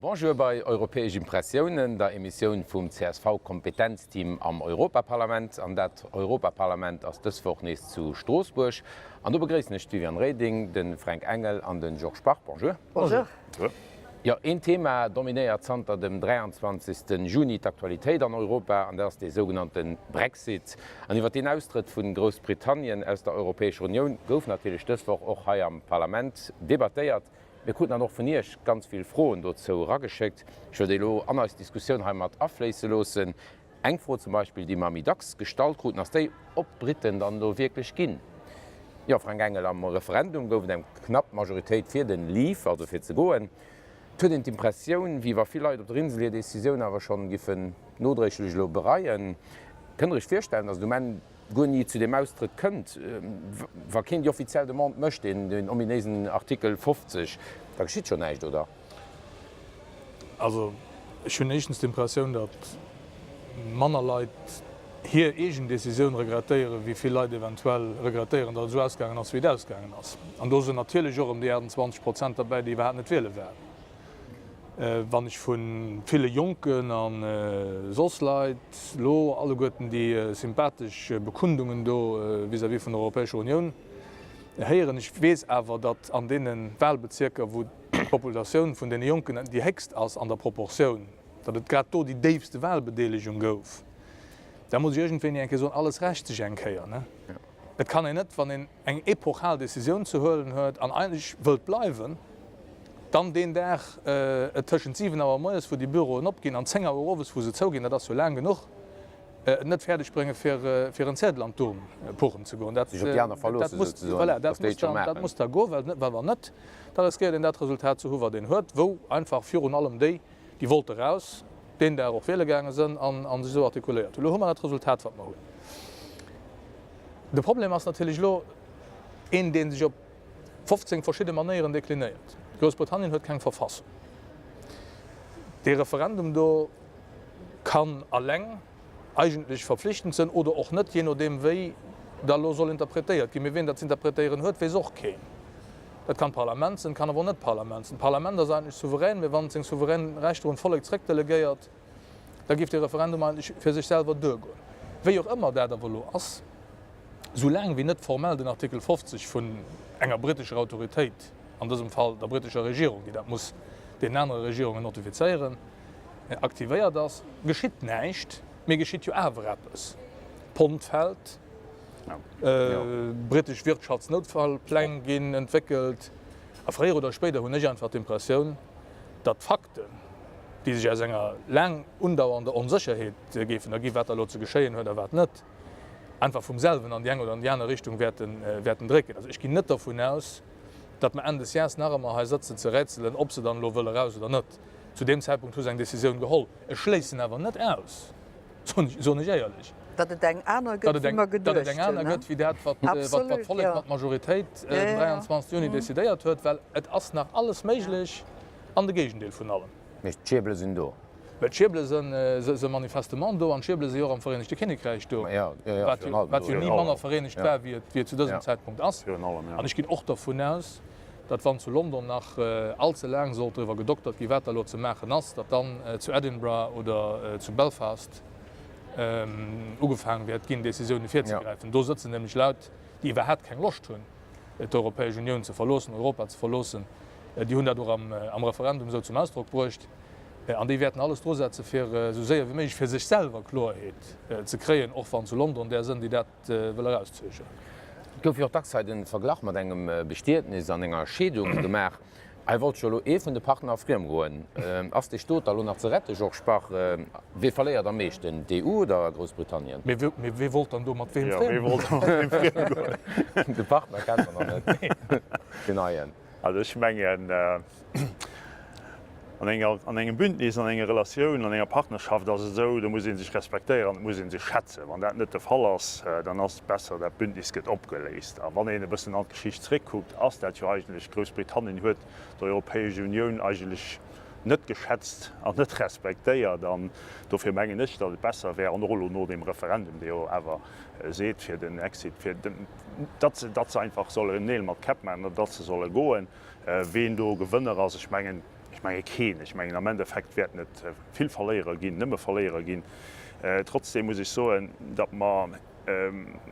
Bonjour bei Europäesch Impressiounen, der Emissioun vum CSV-Kompetenzteam am Europaparlament. An dat Europaparlament ass dës Woch nees zu Stroossbuerg. An do begréissen ech d'Viviane Reding, de Fränk Engel an de Georges Bach. Bonjour. Bonjour. Jo, een Thema dominéiert zanter dem 23. Juni d'Aktualitéit an Europa, an dat ass dee sougenannte Brexit. An iwwer deen Austrëtt vu Groussbritannien aus der Europäescher Unioun gouf natierlech dës Woch och hei am Parlament debattéiert. Mir kruten dann och vun Iech ganz vill Froen dozou erageschéckt. Ech wëll déi elo an eis Diskussioun hei mat afléisse loossen. Eng Fro zum Beispill, déi mer méi dacks gestallt kruten, ass déi, ob d'Briten dann elo wierklech ginn. Jo, Fränk Engel, am Referendum gouf et eng knapp Majoritéit fir den Leave, also fir ze goen. Et huet een d'Impressioun, wéi wa vill Leit op der Insel hir Decisioun awer schonn giffen nodréiglech elo bereien. Kënnt Der Iech virstellen, datt et um Enn guer ni zu deem Austrëtt kënnt, wa keen déi offiziell Demande mécht, deen ominéisen Artikel 50, da geschitt jo näischt, oder? Also ech hunn éischtens d'Impressioun, datt manner Leit hir eegen Decisioun regrettéieren, wéi vill Leit eventuell regrettéieren, datt et esou ausgaangen ass, wéi et ausgaangen ass. An do sinn natierlech och ëm déi 28 Prozent derbäi, déi iwwerhaapt net wiele waren. Wann ech vu ville Jonken a soss Leit elo alleguerten déi sympathesch Bekundungen do vis-à-vis vun der Europäescher Unioun héieren, ech weess awer, datt an deene Wahlbezierker, wou d'Populatioun vun deene Jonken déi héchst ass an der Proportioun, datt et grad do déi déifste Wahlbedeelegung gouf, da muss ech iergendwéini eng Kéier soen, alles rächt sech eng Kéier, ne? Et kann een net, wann een eng epochal Décisioun ze huelen huet an eigentlech wëllt bleiwen, dann deen Dag et tëschent 7 Auer moies, wou déi Büroen opginn, an 10 Auer owes, wou se zouginn, dat ass jo laang genuch, et net fäerdeg bréngen, fir en Ziedel an d'Urn puchen ze goen. Sech op déi aner verloossen, souzesoen, datt déi et scho maachen. Dat muss da goen, well wann net, da riskéiert een dat Resultat ze hu wat een huet, wou einfach virun allem déi, déi wollte raus, deen Dag och wiele gaange sënn an sech esou artikuléiert hunn. Elo hu mer dat Resultat, wat mer hunn. De Problem ass natierlech elo een, dee sech op 15 verschidde Manéieren deklinéiert. Groussbritannien huet keng Verfassung. Dee Referendum do kann alleng eigentlech verpflichtend sënn oder och net, jee nodeem wéi da lo soll interpretéiert ginn. Mee wien dat z'interpretéieren huet, weess och keen. Dat kann d'Parlament sënn, kann awer och net d'Parlament sënn. D'Parlament ass eigentlech souverän, mee wann et seng souverän Rechter un d'Vollek zréckdelegéiert, da géif dee Referendum eigentlech fir sech selwer duergoen. Wéi och ëmmer dat awer elo ass, soulaang wéi net formell den Artikel 50 vun enger brittescher Autoritéit, an dësem Fall der brittescher Regierung, déi dat muss deenen anere Regierungen notifizéieren, aktivéiert ass, geschitt näischt. Mee geschitt jo awer eppes. D'Pond fält, brittesch Wirtschaftsnoutfallpläng ginn entwéckelt a fréier oder spéider hunn ech einfach d'Impressioun, datt d'Fakten, déi sech aus enger laang undauernder Onsécherheet géifen erginn, wat da elo ze geschéien huet a wat net, einfach vum selwen an déi eng oder an déi aner Richtung wäerten drécken. Also ech ginn net dervun aus, datt mer Enn des Jahres nach ëmmer hei sëtzen ze rätselen, ob se dann elo wëlle raus oder net. Zu deem Zäitpunkt hu se eng Decisioun geholl. Ech schléissen awer net aus, soen ech éierlech, Datt et eng aner gëtt, wéi mer geduecht hunn. Datt et eng aner gëtt, wéi dat, wat d'Vollek mat Majoritéit den 23 Juni decidéiert huet. Well et ass nach alles méiglech an de Géigendeel vun allem. Mee d'Schierbele sinn do. Well d'Schierbele si manifestement do an d'Schierbele si jo och am Vereenegte Kinnekräich do, wat jo ni manner vereenegt war, wéi et zu dësem Zäitpunkt ass. An ech ginn och dervun aus, datt wann zu London nach all ze laang sollt driwwer gedoktert ginn, wat da elo ze maachen ass, datt dann zu Edinburgh oder zu Belfast ugefaange wäert ginn, Décisioune virzegräifen. Do sëtzen nämlech Leit, déi iwwerhaapt keng Loscht hunn, d'Europäesch Unioun ze verloossen, Europa ze verloossen. Déi hunn dat och am Referendum esou zum Ausdrock bruecht. An déi wäerten alles drusetze fir esou séier wéi méiglech fir sech selwer Kloerheet ze kréien, och wann zu London där sënn, déi dat wëll erauszögeren. Et gouf jo och dacks hei de Verglach mat engem Bestietnis an enger Scheedung gemaach. Hei wollt jo elo ee vun de Partner friem goen. Ass dee Stot da elo nach ze rette, Georges Bach? Wee verléiert am meeschten, d'EU oder Groussbritannien? Mee wee wollt dann do mat weem friem goen? De Partner kennt mer nach net, deen neien. Also ech mengen, an enger, an engem Bündnis, an enger Relatioun, an enger Partnerschaft ass et esou, do muss ee sech respektéieren an et muss ee sech schätzen. Wann dat net de Fall ass, dann ass et besser, dat Bündnis gëtt opgeléist. A wann een e bëssen an d'Geschicht zréckkuckt, ass dat jo eigentlech, Groussbritannien huet d'Europäesch Unioun eigentlech net geschätzt an net respektéiert. An dofir mengen ech, datt et besser wär, an och elo no deem Referendum, dee jo awer seet fir den Exit, fir datt se, datt se einfach sollen Neel mat Käpp maachen an datt se solle goen. Ween do Gewënner ass, ech mengen. Ech menge keen. Ech mengen am Endeffekt wäerten et vill Verléierer ginn, nëmme Verléierer ginn. Trotzdem muss ech soen, datt mer,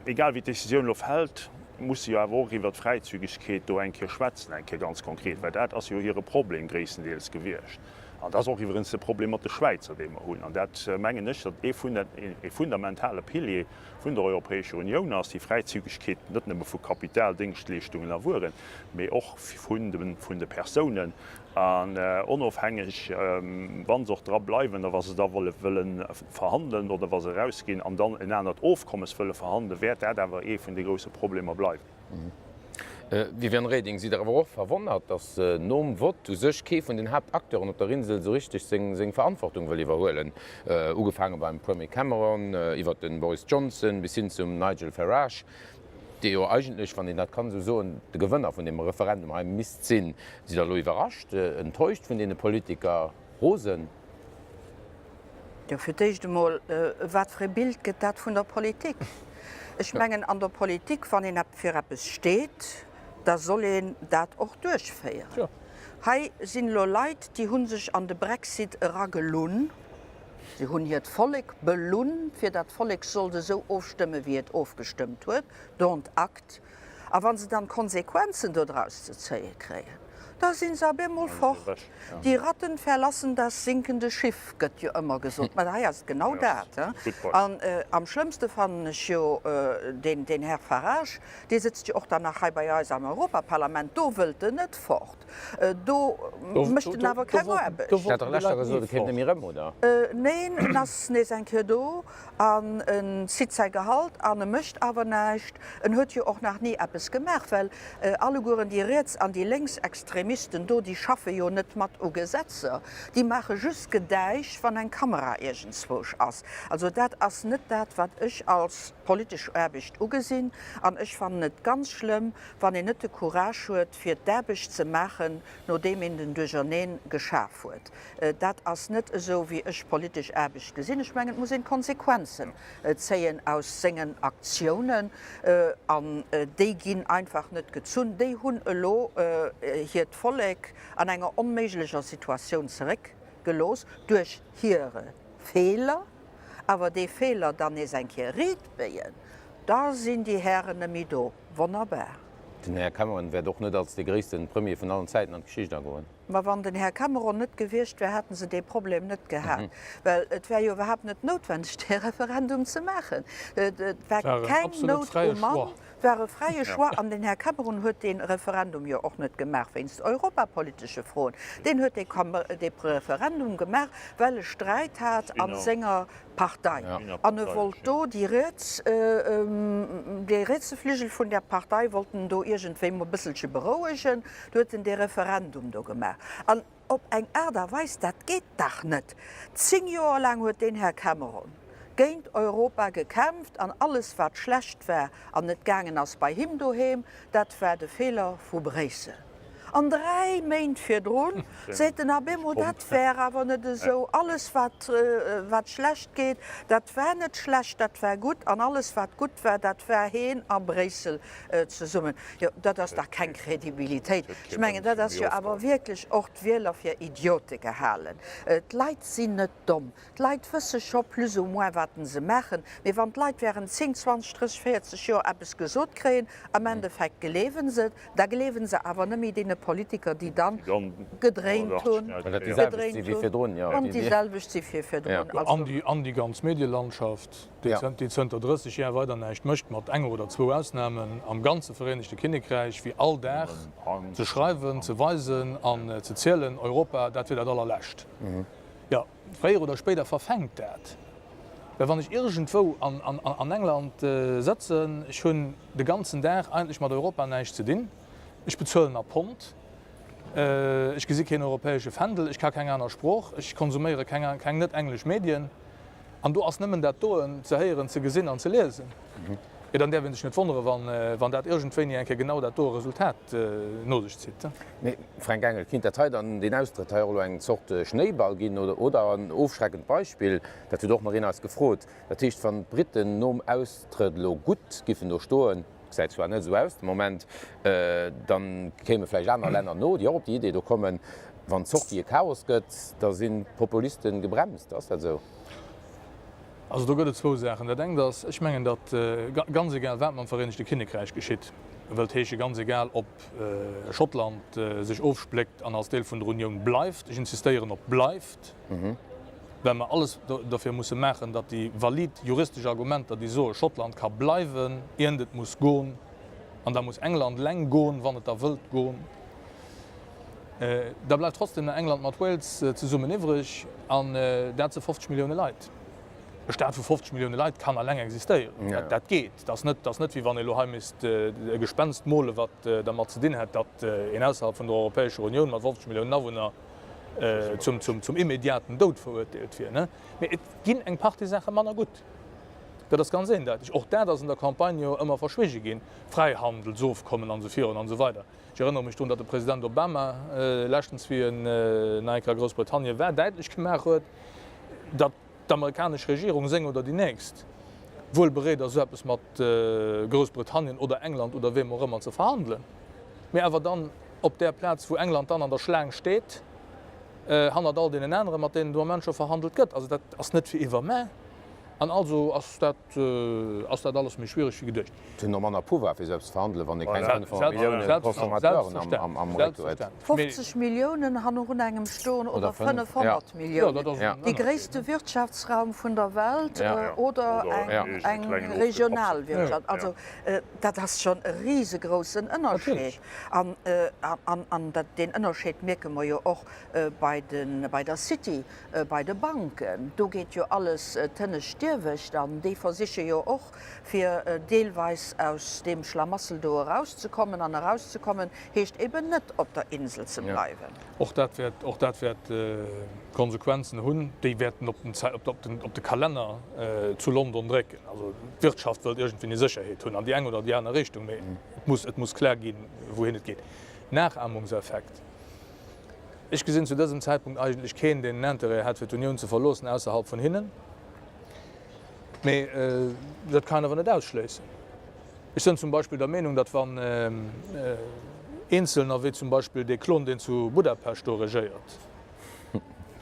egal wéi d'Décisioun elo fält, musse jo awer och iwwert d'Fräizügegkeet do eng Kéier schwätzen, eng Kéier ganz konkret, well dat ass jo hire Problem gréisstendeels gewiescht. An dat ass och iwwerens de Problem mat de Schwäizer, dee mer hunn. An dat mengen ech, datt ee fundamentale Pilier vun der Europäescher Unioun ass, déi Fräizügegkeet net nëmme vu Kapital, Déngschtleeschtungen a Wueren, mee och vun de Persounen. An onofhängeg, wa se och dra bleiwen a wa se da wëlle verhandelen oder wa se erausginn an dann en anert Ofkommes wëlle verhandelen, wäert dat awer ee vun de grousse Problemer bleiwen. Viviane Reding, Sidd Der awer och verwonnert, datt nom Vott u sech kee vun den Haaptacteuren op der Insel esou richteg seng Verantwortung wëll iwwerhuelen, ugefaange beim Premier Cameron, iwwert de Boris Johnson bis hin zum Nigel Farage, dee jo eigentlech, wann een dat kann esou soen, de Gewënner vun deem Referendum hei misst sinn. Sidd Der elo iwwerrascht, enttäuscht vun deene Politiker? Rosen? Jo, fir d'éischt emol, wat fir e Bild gëtt dat vun der Politik? Ech mengen, an der Politik, wann een fir eppes steet, da soll een dat och duerchféieren. Hei sinn elo Leit, déi hu sech an de Brexit eragelunn. Si hunn hiert Vollek belunn, fir dat d'Vollek sollt esou ofstëmme wéi et ofgestëmmt huet. Dont acte. A wa se dann d'Konsequenzen dodraus ze zéie kréien, da si se op eemol fort. Die Ratten verlassen das sinkende Schiff, gëtt jo ëmmer gesot. Mä hei ass et genau dat. An am schlëmmste fannen ech jo deen Här Farage, dee sëtzt jo och dann nach hei bei eis am Europaparlament, do wëllt en net fort. Do mécht en awer keng Aarbecht. Hat der leschter gesot, e kéim net méi erëm, oder? Neen, en ass nees eng Kéier do. An en zitt säi Gehalt an e mécht awer näischt. En huet jo och nach ni eppes gemaach, well allegueren déi Riets an déi Lénksextremisten do, déi schaffe jo net mat u Gesetzer, déi maache just Gedäisch, wann eng Kamera iergendzwousch ass. Also dat ass net dat, wat ech als politesch Aarbecht ugesinn. An ech fannen et ganz schlëmm, wann een net de Courage huet, fir d'Aarbecht ze maachen, nodeem een den Duercherneen geschaf huet. Dat ass net esou, wéi ech politesch Aarbecht gesinn. Ech mengen, et muss een d'Konsequenzen zéien aus sengen Aktiounen, an déi ginn einfach net gezunn. Déi hunn elo hiert Vollek an enger onméiglecher Situatioun zeréckgelooss duerch hire Feeler. Awer dee Feeler dann nees eng Kéier riitbéien, da sinn déi Hären net méi do. Wonnerbar. Den Här Cameron wäert och net als dee gréissten Premier vun allen Zäiten an d'Geschicht agoen. Ma wann den Här Cameron net gewiescht wär, hätten se dee Problem net gehat, well et wär jo iwwerhaapt net noutwendeg, dee Referendum ze maachen. Et war keng Nout um Mann, et war e fräie Choix. An den Här Cameron huet dee Referendum jo och net gemaach wéinst europapolitesche Froen. Deen huet dee Referendum gemaach, well e Sträit hat a senger Partei an e wollt do déi riets, dee rietse Fligel vun där Partei wollt en do iergendwéi mol e bësselche berouegen. Do huet en dee Referendum do gemaach. An op eng Aart a Weis, dat geet dach net! 10 Joer laang huet deen Här Cameron géint Europa gekämpft an alles wat schlecht war an net gaangen ass bei him doheem, dat war de Feeler vu Bréissel. An 3 Méint virdrun seet en ab eemol, dat wär awer net esou, alles wat wat schlecht geet, dat war net schlecht, dat war gutt, an alles wat gutt war, dat war heen a Bréissel zesummen. Jo, dat ass dach keng Kredibilitéit. Ech mengen, dat ass jo awer wierklech och d'Wieler fir Idiote gehalen. D'Leit sinn net domm. D'Leit wësse scho plus ou moins, wat se maachen. Mee wann d'Leit während 10, 20, 30, 40 Joer eppes gesot kréien, am Endeffekt gleewen se et, da gleewen se awer net méi deene Politiker, déi dann gedréint hunn, gedréint hunn an déi selwecht si wéi virdrun. An déi ganz Medielandschaft, déi zënter 30 Jar weider näischt mécht, mat enger oder zwou Ausnamen, am ganze Vereenegte Kinnekräich, wéi all Dag ze schreiwen, ze weisen an ze zielen, Europa, dat wier dat Allerlescht. Jo, fréier oder spéider verfänkt dat. Well wann ech iergendwou an England sëtzen, ech hunn de ganzen Dag eigentlech mat Europa näischt ze dinn, ech bezuelen a Pond, ech gesi keen europäesche Fändel, ech ka keng aner Sprooch, ech konsuméiere keng net-englesch Medien an do ass nëmmen dat doen ze héieren, ze gesinn an ze liesen, jo dann däerf ee sech net wonnere wann dat iergendwéini eng Kéier genau dat doe Resultat no sech zitt. Mee Fränk Engel, kinnt dat hei dann, deen Austrëtt hei och elo eng Zort Schnéiball ginn oder en ofschreckend Beispill? Dat huet och nach een eis gefrot. Dat heescht, wann d'Briten nom Austrëtt elo gutt giffen do stoen, gesäit zwar net esou aus de Moment, dann kéime vläicht aner Länner no, déi och op déi Idee do kommen. Wann d'Sortie e Chaos gëtt, da sinn d'Populiste gebremst. Ass dat esou? Also do gëtt et zwou Saachen. Dat engt ass, ech mengen, datt ganz egal wat mam Vereenegte Kinnekräich geschitt, wëllt heesche ganz egal ob Schottland sech ofspléckt an als Deel vun der Unioun bleift, ech insistéieren op bleift, well mer alles dofir musse maachen, datt déi valid juristesch Argumenter, déi soe Schottland ka bleiwen, iernd et muss gon, an da muss England eleng gon, wann et da wëllt gon, Da bleift trotzdem nach England mat Wales zesummen iwwreg, an dat si 50 Millioune Leit. E Staat vu 50 Millioune Leit kann eleng existéieren. Dat geet. Dat ass net, dat ass net wéi wann ee elo hei misst e Gespenst mole wat dermat ze dinn hätt, datt een ausserhalb vun der Europäescher Unioun mat 50 Milliounen Awunner zum, zum, zum immediaten Doud verurteelt wier. Mee et ginn eng Partie Saache manner gutt. Dat ass ganz eendeiteg. Och dat ass an der Campagne jo ëmmer verschwige ginn, Fräihandelsofkommen an esou virun an esou weider. Ech erënnere mech drun, datt de President Obama leschtens, wéi en nach eng Kéier a Groussbritannien war, däitlech gemaach huet, datt d'amerikanesch Regierung, seng oder déi nächst, wuel bereet ass, esou eppes mat Groussbritannien oder England oder weem och ëmmer ze verhandelen, mee awer dann op där Plaz, wou England dann an der Schlaang steet, hannert all deenen aneren, mat deenen de Moment scho verhandelt gëtt. Also dat ass net fir iwwermain. An also ass dat. Ass dat alles méi schwiereg wéi geduecht. Se hunn och manner Pouvoir fir selbst ze verhandelen, wann ee keng 500 Millioune Consommateuren am Réck huet. 50 Milliounen hannerun engem stoen oder 500 Milliounen, dee gréisste Wirtschaftsraum vun der Welt oder eng regional Wirtschaft. Also dat ass schonn e risegroussen Ënnerscheed. An deen Ënnerscheed mierke mer jo och bei der City. Bei de Banken, do geet jo alles tënnescht dierwecht an déi versiche jo och, fir deelweis aus deem Schlamassel do erauszekommen. An erauszekommen heescht eben net op der Insel ze bleiwen. Och dat wäert, och dat wäert Konsequenzen hunn. Déi wäerten op den, op den, op de Kalenner zu London drécken. Also d'Wirtschaft wëllt iergendwéi eng Sécherheet hunn an déi eng oder déi aner Richtung, mee et muss, et muss klar ginn, wouhin et geet. Nachahmungseffekt. Ech gesinn zu dësem Zäitpunkt eigentlech keen, deen en Interêt hätt, fir d'Unioun ze verloossen, ausserhalb vun hinnen. Mee dat kann een awer net ausschléissen. Ech sënn zum Beispill der Meenung, datt wann Eenzelner, wéi zum Beispill dee Klon, deen zu Budapest do regéiert,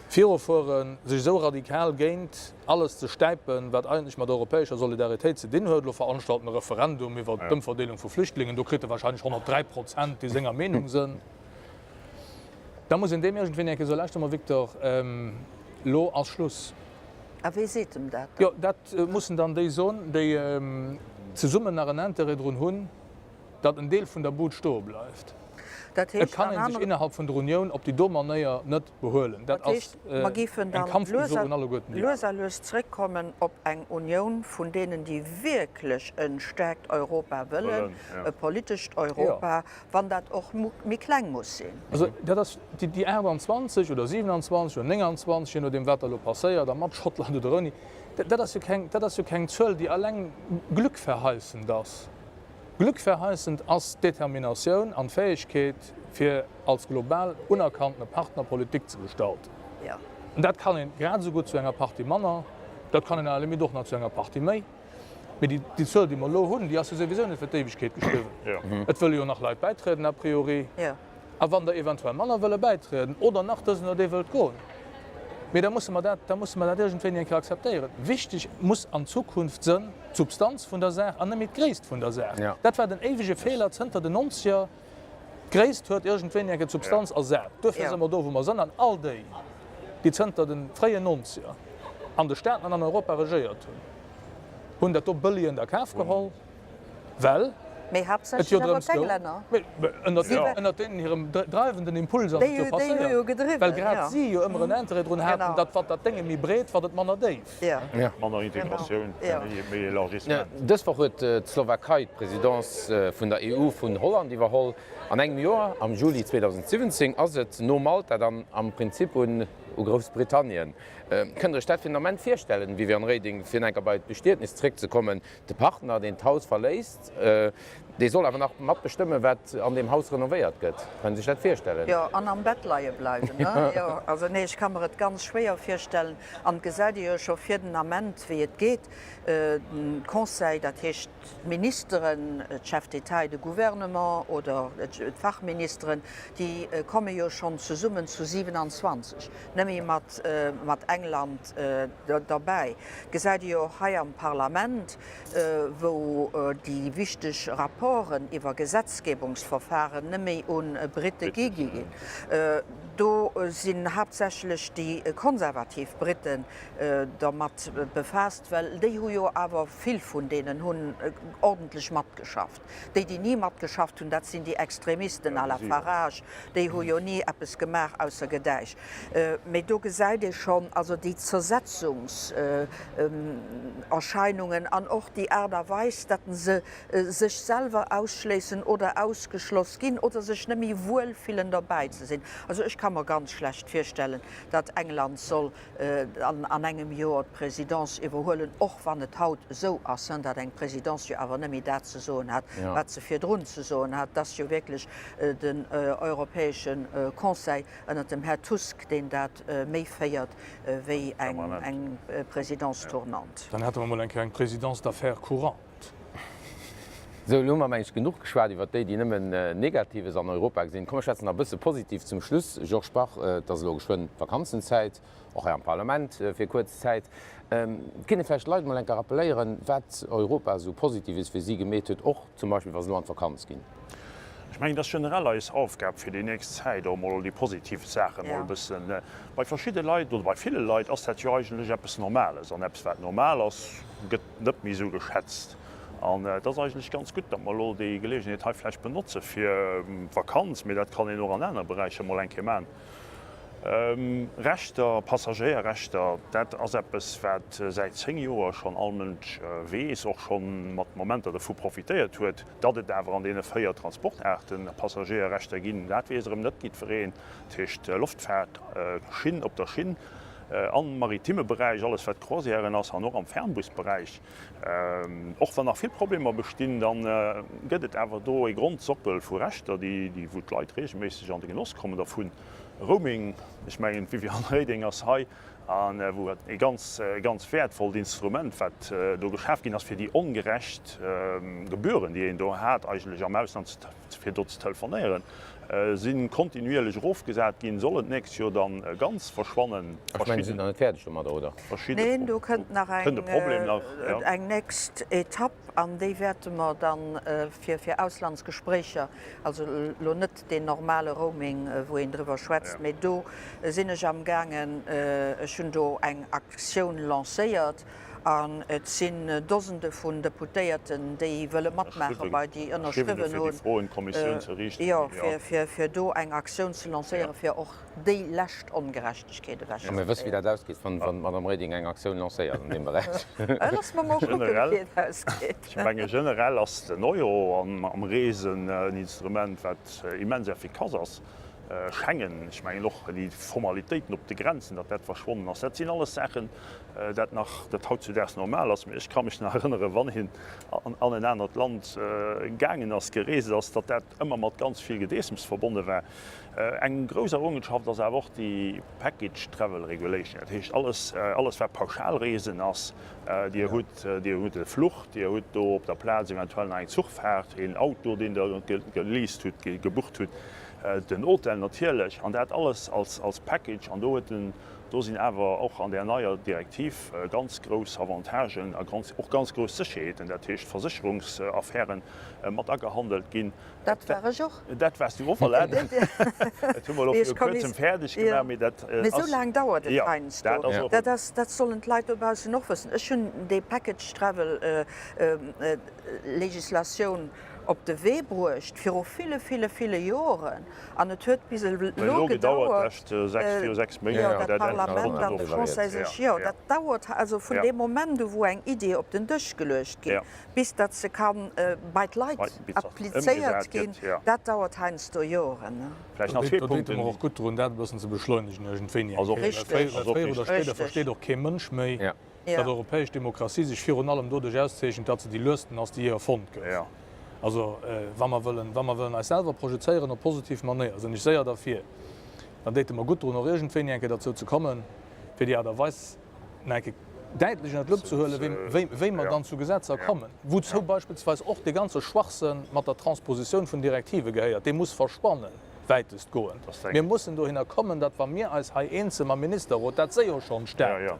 virufueren, sech esou radikal géint alles ze stäipen, wat eigentlech mat europäescher Solidaritéit ze dinn huet, elo veranstalt en e Referendum iwwer d'Ëmverdeelung vu Flüchtlingen, do kritt e wahrscheinlech 103 Prozent, déi senger Meenung sënn. Da muss een deem iergendwéini eng Kéier soen, Lauschter mol Victor, lo ass Schluss. A wee seet em dat dann? Jo, dat mussen dann déi soen, déi zesummen nach en Intérêt drun hunn, datt en Deel vun der Bud stoe bleift. Dat Et heescht kann an ee sech anere. innerhalb vun der Unioun op déi do Manéier net behuelen. Dat Dat heescht, ass mer géifen eng dann Kampfuso lues a un alleguerten déi lues aner. a lues zréckkommen op eng Unioun vun deenen, déi wierklech e staarkt Europa wëllen, e politescht Europa, Wann dat och méi kleng muss sinn. Also dat ass déi 28 oder 27 oder 29, je nodeem wat da elo passéiert, a mat Schottland oder ouni, dat ass jo keng, dat ass jo keng Zuel, déi alleng glückverheißend ass. Glückverheißend ass d'Determinatioun an d'Fäegkeet, fir als global unerkanntene Partner Politik ze gestalten. An dat kann een grad esou gutt zu enger Partie manner, dat kann een à la limite och nach zu enger Partie méi. Mee déi Zuel, déi mer elo hunn, déi ass jo souwisou net fir d'Éiwegkeet geschriwwen. Et wëlle jo nach Leit bäitrieden a priori. A wann der eventuell manner wëlle bäitrieden oder nach dësen oder dee wëllt goen, mee da musse mer dat, da musse mer dat iergendwéini eng Kéier akzeptéieren. Wichteg muss an Zukunft sënn d'Substanz vun der Saach an net méi d'Gréisst vun der Saach. Dat war den éiwege Feeler zënter den Nonzeger. D'Gréisst huet iergendwéini eng Kéier d'Substanz ersat. Duerfir si mer do, wou mer sënn. An all déi, déi zënter de fréien Nonzeger an de Staaten an an Europa regéiert hunn, hunn dat do bëlliend a Kaf geholl, well Mee et jo haaptsächlech awer drëms goung, d'Englänner. ënnert deenen hirem dreiwenden Impuls ass et jo Déi hu jo passéiert, gedriwwen, well grad jo. si jo ëmmer en Interêt drun haten, datt wat dat Dénge méi breet, wat et manner déif. Manner Integratioun, méi Elargissement. Dës Woch huet d'Slowakei d'Presidence vun der EU vun Holland iwwerholl. An engem Joer, am Juli 2017, ass et no Malta dann am Prinzip un Groussbritannien. Kënnt Der Iech dat fir den Ament virstellen, Viviane Reding, fir nach eng Kéier bei d'Bestietnis zréckzekommen, de Partner, deen d'Haus verléisst? Dee soll awer nach mat bestëmmen, wat an deem Haus renovéiert gëtt. Kann ee sech dat virstellen? Jo, an am Bett leie bleiwen, ne? Jo, also nee, ech ka mer et ganz schwéier virstellen. An et gesäit ee jo scho fir den Ament, wéi et geet. De Conseil, dat heescht d'Ministeren, d'Chefs d'État et de Gouvernement oder d'Fachministeren, déi komme jo schonn zesummen zu 27, nëmme mat England derbäi. Gesäit ee jo och hei am Parlament, wou déi wichteg Rapporten iwwer Gesetzgebungsverfahren net méi un Britte gi ginn. Do sinn haaptsächlech déi konservativ Britten dermat befaasst, well déi hu jo awer, vill vun deenen hunn ordentlech matgeschafft. Déi, déi ni matgeschafft hunn, dat sinn déi Extremisten à la Farage, déi hu jo ni eppes gemaach ausser Gedäisch. Mee do gesäit ee schonn, also déi Zersetzungserscheinungen an och déi Aart a Weis, datt se sech selwer ausschléissen oder ausgeschloss ginn oder sech net méi wuel fillen derbäi ze sinn. Also ech ka mer ganz schlecht virstellen, datt England soll an engem Joer d'Presidence iwwerhuelen, och wann et haut esou ass, datt eng Presidence jo awer net méi dat ze soen hat, wat se virdrun ze soen hat. Et ass jo wierklech den Europäesche Conseil ënnert dem Här Tusk, deen dat méi féiert wéi eng Présidence tournante. Dann hätte mer emol eng Kéier eng Présidence d'affaires courantes. Sou, elo hu mer, meng ech, genuch geschwat iwwert déi, déi nëmmen Negatives an Europa gesinn. Komm, mer schwätzen nach e bësse positiv zum Schluss. Georges Bach, et ass elo geschwënn Vakanzenzäit, och hei am Parlament fir kuerz Zäit. Kinne vläicht d'Leit emol eng Kéier rappelléieren, wat Europa esou Positives fir si gemeet huet, och zum Beispill wa se elo an d'Vakanz ginn? Ech mengen, et ass generell eis Aufgab fir déi nächst Zäit och emol déi positiv Saachen emol e bëssen, bei verschidde Leit oder bei ville Leit ass dat jo eigentlech eppes Normales an eppes wat normal ass, gëtt net méi esou geschätzt. An et ass eigentlech ganz gutt, datt mer elo déi Geleegenheet hei vläicht benotze fir d'Vakanz, mee dat kann een och an anere Beräicher emol eng Kéier maachen. Rechter, Passagéierrechter, dat ass eppes, wat säit 10 Joer schonn all Mënsch weess, och scho mat Momenter dovu profitéiert huet. Datt et awer an deene 4 Transportaarte Passagéierrechter ginn, dat weess erëm net jiddwereen. Dat heescht Loftfaart, Schinn, op der Schinn, am maritimme Beräich, alles wat Croisièren ass, an och am Fernbusberäich. Och wann nach vill Problemer bestinn, da gëtt et awer do ee Grondsockel vu Rechter, déi, wou d'Leit regelméisseg an de Genoss kommen dervun. Roaming, ech mengen d'Viviane Reding ass hei, a wou et ee ganz, ganz wäertvollt Instrument, wat do geschaf ginn ass, fir déi ongerecht Gebühren, déi een do hat eigentlech am Ausland, fir do ze telefonéieren, si kontinuierlech erofgesat ginn, sollen d'nächst Joer dann ganz verschwannen. Ech mengen, si sinn nach net fäerdeg domadder, oder? Neen, do kënnt nach eng nächst Etapp an déi wäerte mer dann fir Auslandsgespréicher, also elo net deen normale Roaming, wou een driwwer schwätzt, mee do sinn ech amgaangen, ech hunn do eng Aktioun lancéiert An et sinn Dosende vun Deputéierten, déi wëlle matmaache bei déi ënnerschriwwen hunn, jo, fir do eng Aktioun ze lancéieren, fir och déi lescht Ongerechtegkeet ewechzekréien. Mir wësse wéi dat ausgeet, wann d'Madame Reding eng Aktioun lancéiert an deem Beräich. Loosse mer mol kucken, wéi et ausgeet. Ech menge generell ass den Euro am Reesen en Instrument, wat immens effikass ass. Schengen, ech mengen och déi Formalitéiten op de Grenzen, datt dat verschwonnen ass, dat sinn alles Saachen, dat nach, dat hautzudaags normal ass. Mee ech ka mech nach erënneren, wann een an en anert Land gaangen ass, gereest ass, datt dat ëmmer mat ganz vill Gedeessems verbonne war. Eng grouss Errungenschaft ass awer och déi Package Travel Regulation, dat heescht alles, alles wat Pauschalreesen ass, Dir hutt, Dir hutt e Fluch, Dir hutt do op der Plaz eventuell nach eng Zuchfaart, een Auto, deen Der geleast hutt, gebucht hutt, Den Hotel natierlech, an dat alles als Package. An do huet en, do sinn awer och an där neier Direktiv ganz grouss Avantagen a och ganz grouss Sécherheeten, dat heescht Versécherungsaffären, mat agehandelt ginn. Dat war ech och. Dat waars du och, voilà. Dat hu mer elo viru Kuerzem fäerdeg gemaach, mee dat ass. Mee esou laang dauert et heiansdo. Dat ass, dat sollen d'Leit dobaussen och wëssen. Ech hunn déi Package Travel Legislatioun op de Wee bruecht viru ville, ville, ville Joren an et huet bis elo gedauert, jo, dat d'Parlament an de Conseil sech, jo, dat dauert also vun deem Moment u wou eng Idee op den Dësch geluecht ginn, bis datt se ka bei d'Leit applizéiert ginn, dat dauert heiansdo Joren. Do deete mer och gutt drun, dat e bëssen ze beschleunegen iergendwéini eng Kéier, well fréier oder spéider versteet och kee Mënsch méi, datt europäesch Demokratie sech virun allem doduerch auszeechent, datt se déi luesten ass, déi jee erfonnt gouf. Also, wa mer wëllen, wa mer wëllen eis selwer projezéieren op positiv Manéier, sinn ech séier derfir, dann déite mer gutt drun, och iergendwéini eng Kéier derzou ze kommen, fir déi Aart a Weis nach eng Kéier däitlech ënner d'Lupp ze huelen, wéi, wéi mer dann zu Gesetzer kommen, wouzou beispillsweis och dee ganze Schwachsënn mat der Transpositioun vun Direktive gehéiert, dee muss verschwannen, wäitestgoend. Mir mussen dohinner kommen, datt wa mir eis hei eens sinn mam Ministerrot, dat si jo schonn Staaten,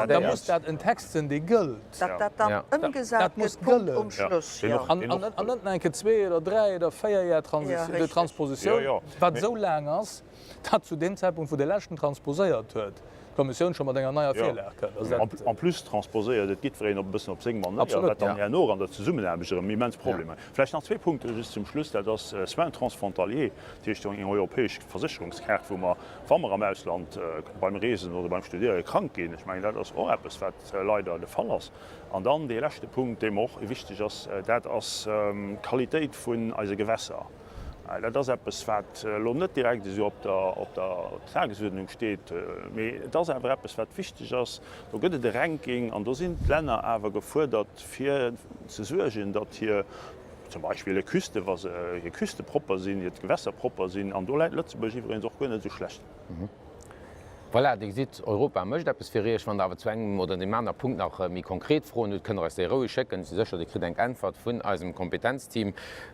da muss dat en Text sinn, dee gëllt. Datt dat dann ëmgesat gëtt, Punkt um Schluss, jo. An net nach eng Kéier zwee oder dräi oder véier Jar Transpositioun, wat esou laang ass, datt zu deem Zäitpunkt, wou dee leschten transposéiert huet, d'Kommissioun scho mat enger neier Virlag kënnt. Also dat. En plus transposéiert et jiddwereen op e bëssen op seng Manéier, wat dann herno an der Zesummenaarbecht erëm immens Problemer. Vläicht nach zwee Punkte just zum Schluss, Dat ass Soins transfrontaliers, dat heescht eng europäesch Versécherungskaart, wou mer, wa mer am Ausland beim Reesen oder beim Studéiere krank ginn, ech mengen, dat ass och eppes, wat leider de Fall ass. An dann dee leschte Punkt, dee mer och wichteg ass, dat ass d'Qualitéit vun eise Gewässer. Dat ass eppes, wat elo net direkt esou op der Tagesuerdnung steet, mee et ass awer eppes, wat wichteg ass. Do gëtt et e Ranking an do sinn d'Länner awer gefuerdert, fir ze suergen, datt hir zum Beispill hir Küste, wa se hir Küste propper sinn, hir Gewässer propper sinn. An do läit Lëtzebuerg iwwregens och guer net esou schlecht. Voilà, Dir gesitt, Europa mécht eppes fir Iech. Wann Der awer zu engem oder deem aner Punkt nach méi konkret Froen hutt, kënnt Der eis déi roueg schécken. Ech si sécher, Dir kritt eng Äntwert vun eisem Kompetenzteam.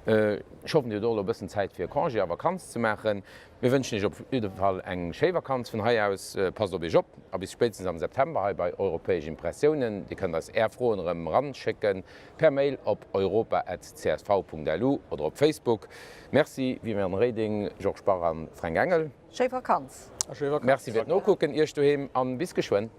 Ech hoffen, Dir hutt och elo e bëssen Zäit fir Congé a Vakanz ze maachen. Mir wënschen Iech op jidde Fall eng schéi Vakanz vun hei aus. Passt op Iech op a bis spéitstens am September hei bei Europäesch Impressiounen. Dir kënnt eis Är Froen erëm eranschécken per Mail op europa@csv.lu oder op Facebook. Merci Viviane Reding, Georges Bach an Fränk Engel. Schéi Vakanz! Merci fir d'Nokucken Iech doheem an bis geschwënn.